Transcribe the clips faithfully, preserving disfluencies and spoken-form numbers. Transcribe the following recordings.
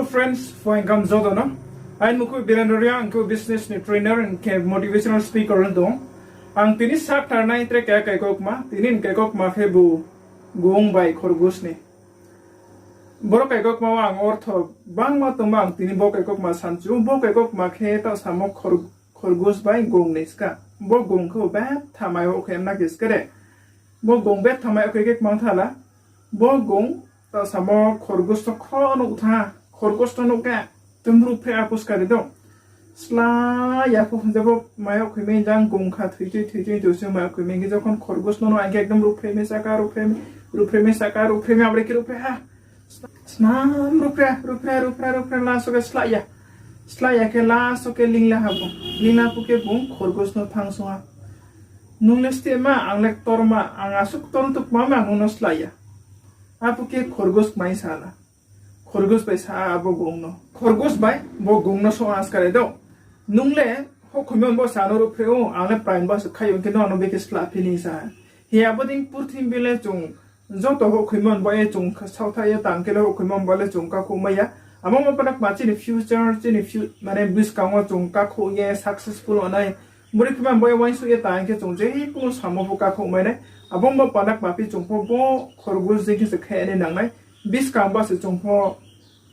Friends, phuaing kaham joto no. Aini mkhu Birendra Reang, ang khe business ni trainer, ang khe motivational speaker ong tong. Ang tini sakhnarnai tre keha kaikokma, tini ni kaikokma khe bo gong bai khorgos ni. Boro kaikokma wo ang ortho bangma tongma ang tini bo kaikokma sanchu, bo kaikokma khe taoh samo khor-, khorgos bai gong ni ska. Bo gong khe betha mai o khe mna khe skare. Bo gong betha mai o khe khe kmang thala. Bo gong taoh samo khorgos to khro nuh tha, khorgos to nuh khe, tun ruhphreh apuskari do. Sla ya pho jebo mai o khuimai jang gong kha thoi thoi thoi thoi thoi se mai o khuimai khe jokhon khorgos no no ang khe ekdom ruhphreh mi saka, ruhphreh mi, ruhphreh mi saka, ruhphreh mi, abore khe ruhphreh ha. Snam ruhphreh, ruhphreh, ruhphreh, ruhphreh, last o khe sla ya. Sla ya khe last o khe lingla ha bo. Lingla phu khe bung khorgos no thanng sung ha. Nung le steh ma, ang le ktor ma, ang asuh ktor tukma ma, ang nung no sla ya. Aphu khe khorgos mai sa la. Khorgos bai sa abo gong no. Khorgos bai bo gong no song askare do. Nung le houhkhoimo bo sa no ruhphreh o, ang le prain bo se khai ong khe no ano bekhe sla phi ni sa. Hi abo dei purthimbi le chung joto houhkhoimo bo ye chung saothaih ye tang khe le houhkhoimo bo le chung kakhouh mai ya. Abo mo pana kma chini future, chini fu-, mane buskang wo chung kakhouh ye successful ongnai. Bori khe ma bo ye uaingsouh ye tang khe chung je kuno samo pho kakhouh mai nai. Abo mo pana kma phi chung pho bo khorgos dei khe se khe nai nangnai. Buskang bo se chung pho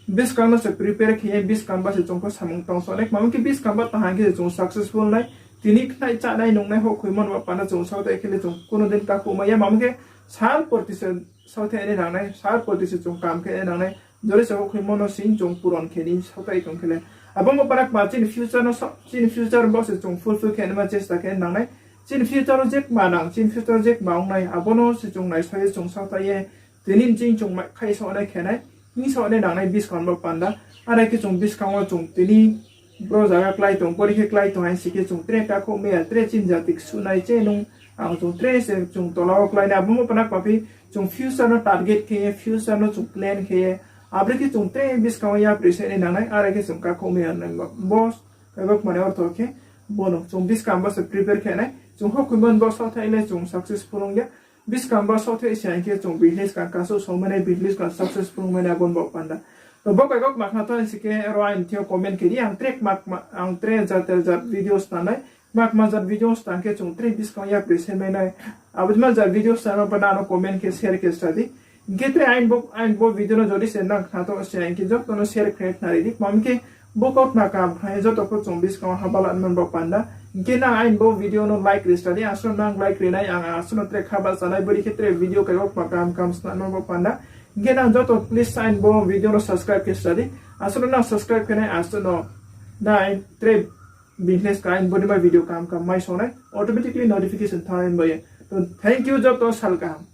buskang no se prepare khe ye buskang ba se chung pho samung tong so nai. Mamo khe buskang ba tang khe se chung successful nai. Tini khnai chánai nungnai houhkhoimo no ba pana chung saothaih khe le chung kuno din kakhouh mai ya. Mamo khe sal porti se saothaih nai nangnai, sal porti se chung kam khe nai nangnai. Jori se houhkhoimo no sing chung puron khe ni saothaih tong khe le. Abo mo pana kma chini future no sa-, chini future bo se chung fulfill khe naima chesta khe nangnai. Chini future wo je kma nang, chini future wo je kma ong nai, abo no se chung naisao ye chung saothaih ye. Tini ching chung mai khai sao nai khe nai, hing sao nai nangnai buskang ba panda. Are khe chung buskang wo chung tini bro zaga klái tong, bori khe klái tong hai si khe chung tre kakhouh mai ya, tre chini jati ksuh nai che nung ang chung tre se chung tola wo klái nai. Abo mo pana kma phi chung future no target khe ye, future no chung plan khe ye, abore khe chung tre buskang wo yapri se nai nangnai, are khe chung kakhouh mai ya nai bo. Kaikokma ni ortho khe bo no chung buskang bo se prepare khe nai, chung houhkhoimo bo saothaih le chung successful ong ya. Buskang ba saothaih se hing khe chung business kang kasuh song mai nai, business kang successful mai nai abo ni bo panda. To bo kaikokma khna tong si khe aro aini thing yo comment khe di, ang tre kma kma, ang tre jat jat video snam nai, kma kma jat video snam khe chung tre buskang yapri se mai nai. Abo ma jat video snam no panda ano comment khe share khe sa di. Hing khe tre aini bo, aini bo video no jodi se nang khna tong se hing khe joto no share khe khna ri di. Mamo khe bo kautma kaham khnai ye joto pho chung buskang wo haba la man bo panda. Hing khe nang aini bo video no like ri sa di, asuh nang like ri nai, ang asuh no tre kha bahcha nai, bori khe tre video kaikokma kaham kaham snam man bo panda. Hing khe nang joto please aini bo video no subscribe khe sa di, asuh no nang subscribe khe nai, asuh no nang tre business kang bodi ma video kaham kaham mai song nai, automatically notification thanng nai bo ye. To thank you joto, sal kaham.